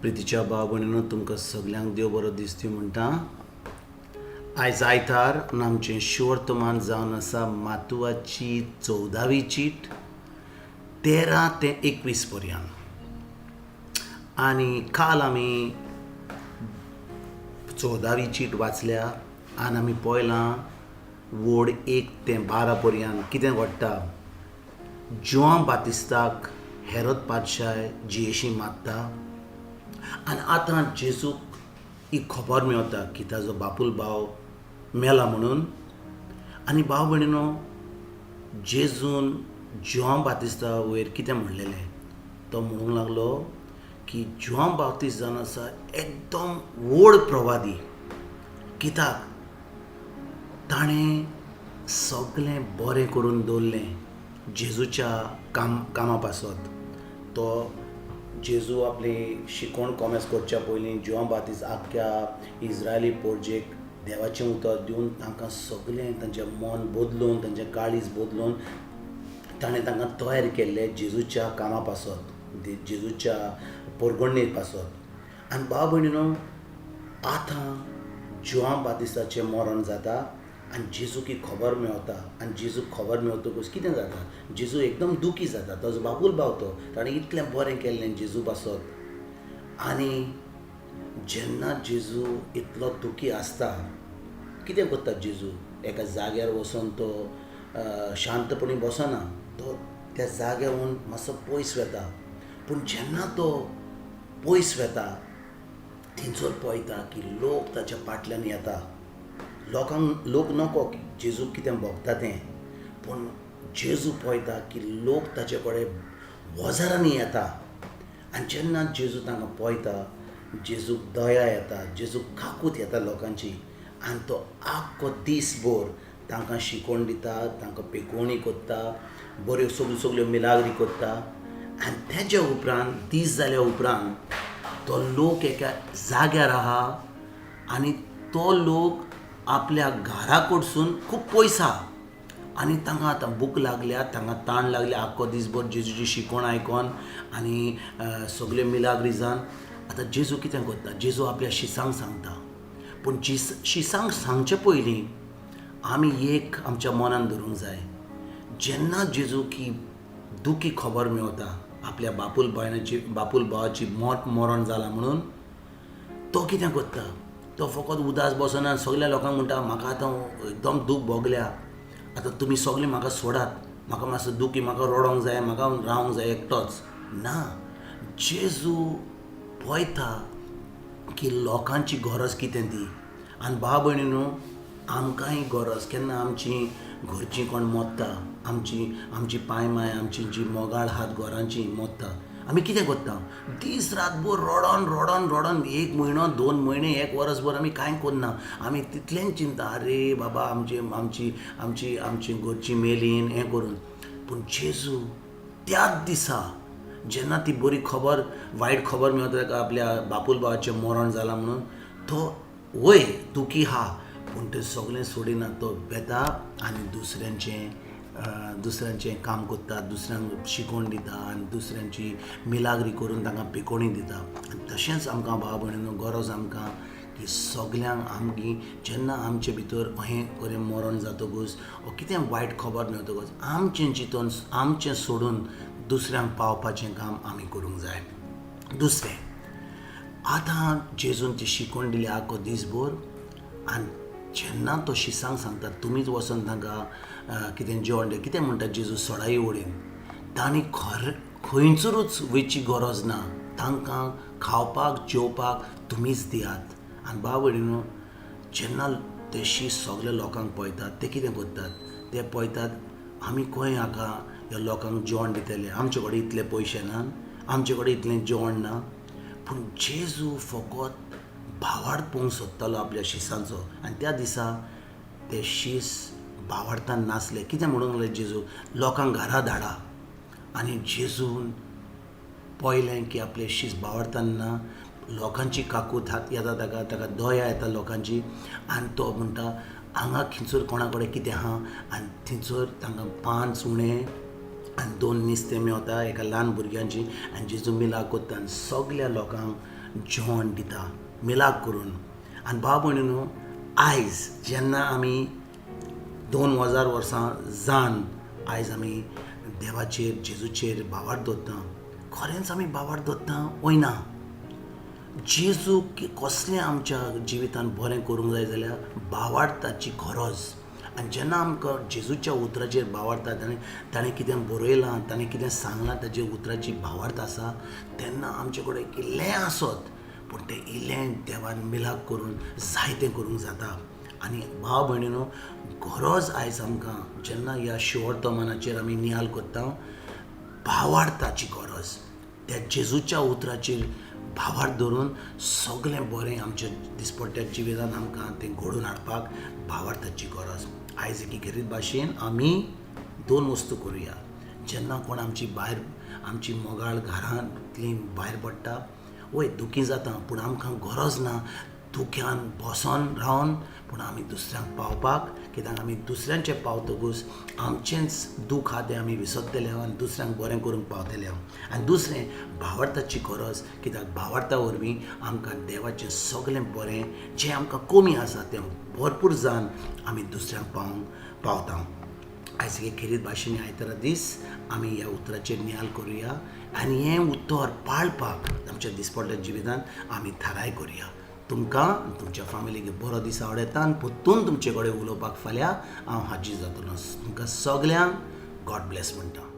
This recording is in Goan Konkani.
प्रितीच्या भाव भयणीनो, तुमकां सगल्यांक देव बरो दिसती म्हणटा. आयज आयतार आनी आमचें शिवर्तमान जावन आसा मातुवाची 14वी चीट 13 ते 21 पर्यंत. आनी काल आमी 14वी चीट वाचल्या आनी आमी पळयलां वड 1 ते 12 पर्यंत कितें घडटा. जुआंव बातिस्ताक हेरोद पातशाय जियेशी मारता आनी आतां जेजूक ही खबर मेवता की ताजो बापूल भाव मेला म्हणून. आनी भाव भयणीनो, जेजून जुआंव बातिस्ता वयर कितें म्हणलेलें, तो म्हणूंक लागलो की जुआंव बाप्तीस्त जावन आसा एकदम व्हड प्रवादी, कित्याक ताणें सगळें बरें करून दवरलें जेजूच्या कामा पासत. तो जेजू आपली शिकवण कोमेस करच्या पयलीं जुआंव बाप्तीस्त आख्ख्या इज्रायली पोरजेक देवाचें उतर दिवन तांकां सगळें तांचें मन बदलून तांचें काळीज बदलून ताणें तांकां तयार केल्लें जेजूच्या कामा पासत, जेजूच्या परगणणे पासत. आनी भाव भयणीनो, आतां जुआंव बातिस्ताचें मरण जाता आनी जेजूक ही खबर मेवता. आनी जेजूक खबर मेवतकूच कितें जाता, जेजू एकदम दुखी जाता. ताजो बापूल भाव तो, ताणें इतलें बरें केल्लें जेजू पासत. आनी जेन्ना जेजू इतलो दुखी आसता कितें करता जेजू, एका जाग्यार वचोन तो शांतपणी बसना, तो त्या जाग्यार मातसो पयस वता. पूण जेन्ना तो पयस वता थंयसर पळयता की लोक ताच्या फाटल्यान येता. लोकांक लोक नको की जेजूक कितें भोगता तें, पूण जेजू पळयता की लोक ताचे कडेन वजारांनी येता. आनी जेन्ना जेजू तांकां पळयता जेजूक दया येता, जेजूक काकूत येता लोकांची. आनी तो आख्खो दीसभर तांकां शिकवण दिता, तांकां पेकोवणी करता, बऱ्यो सगल्यो सगल्यो मिलाग्री करता. आनी तेज्या उपरांत दीस जाल्या उपरांत तो लोक एका जाग्यार आहा आनी तो लोक आपल्या घरा कडसून खूब पयस आहा. आनी तांकां आतां भूक लागल्या, तांकां ताण लागल्या, आख्खो दीसभर जेजूची शिकवण आयकोन आनी सगल्यो मिलाग्री जावन. आतां जेजू कितें करता, जेजू आपल्या शिसांक सांगता. पूण शिसांक सांगचे पयलीं आमी एक आमच्या मनान धरूंक जाय, जेन्ना जेजूक ही दुखी खबर मेवता आपल्या बापूल बायणाची बापूल भावाची मरण जालां म्हणून, तो कितें करता, तो फकत उदास बसना, सगल्या लोकांक म्हणटा म्हाका आतां एकदम दूख भोगल्या, आतां तुमी सगळे म्हाका सोडात, म्हाका मातसो दुखी, म्हाका रडोंक जाय, म्हाका रावंक जाय एकटोच. ना, जेजू पळयता की लोकांची गरज कितें ती. आनी भाव भयणी न्हू, आमकांय गरज केन्ना आमची घरचीं कोण मोत्ता, आमची आमची पांय माय, आमची जी मोगाळ हात घरांची मोत्ता, आमी कितें करता, दीस रातभर रडोन रडोन रडोन 1 म्हयनो 2 म्हयने 1 वर्सभर आमी कांय करना. आमी तितलेंच चिंता, अरे बाबा आमची आमची आमची आमची घरची मेलीन हें करून. पूण जेजू त्याच दिसा जेन्ना ती बरी खबर वायट खबर मेळटा ताका आपल्या बापूल भावाचें मरण जालां म्हणून, तो वय दुखी आहा पूण तें सगळें सोडिना, तो वेता आनी दुसऱ्यांचें काम करता, दुसऱ्यांक शिकवण दिता आनी दुसऱ्यांची मिलाग्री करून तांकां पिकोवणी दिता. आनी तशेंच आमकां भाव भयणीनो गरज आमकां की सगल्यांक आमगी जेन्ना आमचे भितर अहें करें मरण जातकूच वो कितें वायट खबर मेळटकूच आमचें चिंतून आमचें सोडून दुसऱ्यांक पावपाचें काम आमी करूंक जाय. दुसरें, आतां जेजून ती शिकवण दिली आख्खो दीसभर. आनी जेन्ना तो शिसांक सांगता तुमीच वचोन तांकां कितें जेवण दी, कितें म्हणटा जेजू सडाई वडीन, तांणी खंयसरूच वयची गरज ना, तांकां खावपाक जेवपाक तुमीच दियात. आनी भाव भयणीनो, जेन्ना ते शीस सगल्या लोकांक पळयतात ते कितें करतात, ते पळयतात आमी खंय हाका ह्या लोकांक जेवण दितले, आमचे कडेन इतले पयशे ना, आमचे कडेन इतलें जेवण ना. पूण जेजू फकत भावार्थ पळोवंक सोदतालो आपल्या शिसांचो. आनी त्या दिसा ते शीस भावार्थान नासले. कितें म्हणूंक लागले जेजू, लोकांक घरा धाडा. आनी जेजून पळयलें की आपले शीस भावार्थान ना, लोकांची काकूत हात येता ताका, ताका दया येता लोकांची. आनी तो म्हणटा हांगा खंयसर कोणा कडेन कितें आहा. आनी थंयसर तांकां 5 उणें आनी 2 नुस्तें मेवता एका ल्हान भुरग्यांची. आनी जेजू मिलाग करता आनी सगल्या लोकांक जेवण दिता मिलाग करून. आनी भाव भयणीनो, आयज जेन्ना आमी 2000 वर्सां जावन आयज आमी देवाचेर जेजूचेर भावार्थ दवरता, खरेंच आमी भावार्थ दवरता वय ना? जेजू कसलें आमच्या जिवितान बरें करूंक जाय जाल्यार भावार्थाची गरज. आनी जेन्ना आमकां जेजूच्या उतराचेर भावार्थ, ताणें कितें बरयलां, ताणें कितें सांगलां, ताजे उतराची भावार्थ आसा, तेन्ना आमचे कडेन इल्लें आसत पूण तें इल्लें देवान मिलाग करून जायतें करूंक जाता. आनी भाव भयणीनो, गरज आयज आमकां जेन्ना ह्या शिवर्तमानाचेर आमी नियाल करता, भावार्थाची गरज. त्या जेजूच्या उतराचेर भावार्थ धरून सगळें बरें आमच्या दिसपट्ट्या जिवितान आमकां तें घडोवन हाडपाक भावार्थाची गरज. आयज एके खेरीत भाशेन आमी दोन वस्तू करुया. जेन्ना कोण आमची भायर आमची मोगाळ घरांतली भायर पडटा, वय दुखी जाता, पूण आमकां गरज ना दुख्यान बसोन रावन, पूण आमी दुसऱ्यांक पावपाक, कित्याक आमी दुसऱ्यांचे पावतकूच आमचेंच दूख आहा तें आमी विसरतले आनी दुसऱ्यांक बरें करूंक पावतले. आनी दुसरें भावार्थाची गरज, कित्याक भावार्था वरवीं आमकां देवाचें सगळें बरें जें आमकां कमी आसा तें भरपूर जावन आमी दुसऱ्यांक पावोवंक पावता. आयज हे खेरीत भाशेन आयतारा दीस आमी ह्या उतराचेर नियाल करुया आनी हें उतर पाळपाक आमच्या दिसपट्ट्या जिवितांत आमी थाराय करुया. तुमकां तुमच्या फामिलीक बरो दीस आवडटा आनी परतून तुमचे कडेन उलोवपाक फाल्यां हांव हाजीर जातलो. तुमकां सगल्यांक गॉड ब्लेस म्हणटा.